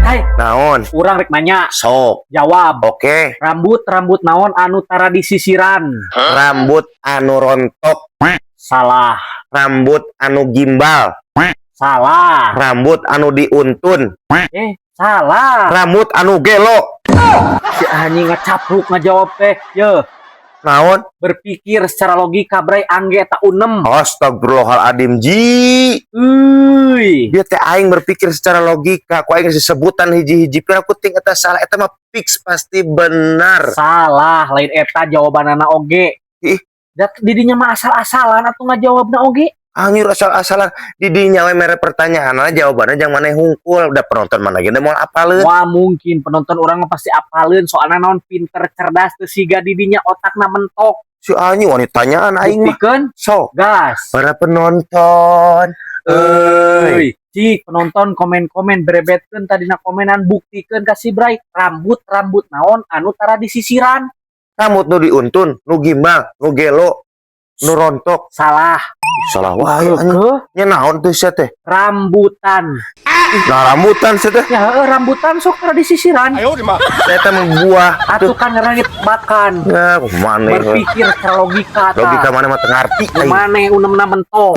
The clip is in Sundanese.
Hai. Naon? Urang rek nanya. Sok. Jawab. Oke. Rambut rambut naon anu tara disisiran? Rambut anu rontok. Salah. Rambut anu gimbal. Salah. Rambut anu diuntun. Eh, salah. Rambut anu gelo. Si anjing ngacapruk ngajawab teh. Ye, Naon? Berpikir secara logika, Bray, angge tak unem. Astagfirullahaladzim, Ji. Euy. Dia teh aing berpikir secara logika. Ku aing sebutan hiji-hiji pira ku ting eta salah. Eta mah fix pasti benar. Salah, lain eta jawabanana oge. Ih. Dat didinya mah asal-asalan atuh ngajawabna oge. Anjir, asal-asalan didinya we mere pertanyaan jawabannya jang maneh hungkul, udah penonton mana ge moal apaleun. Wah, mungkin penonton orang mah pasti apaleun, soalnya naon, pinter cerdas teu siga didinya, otakna mentok. Si anjing wani tanyaan aing mah. Buktikeun. Sok. Gas. Para penonton euy. Euy, cik penonton komen-komen berebetkeun tadina komenan, buktikeun ka si Bray, rambut-rambut naon anu tara disisiran? Rambut nu diuntun, nu gimbal, nu gelo, nu rontok. Salah. Salah wae anjing. Heuh, Nya naon tuh sia teh? Rambutan. Nah, rambutan sia teh. Ya heuh, rambutan sok tara disisiran. Saya teh mah buah. Atuh kan karena makan. Ya, maneh. Berpikir secara logika tah. Logika maneh mah teu ngarti aing. Maneh unemna mentok.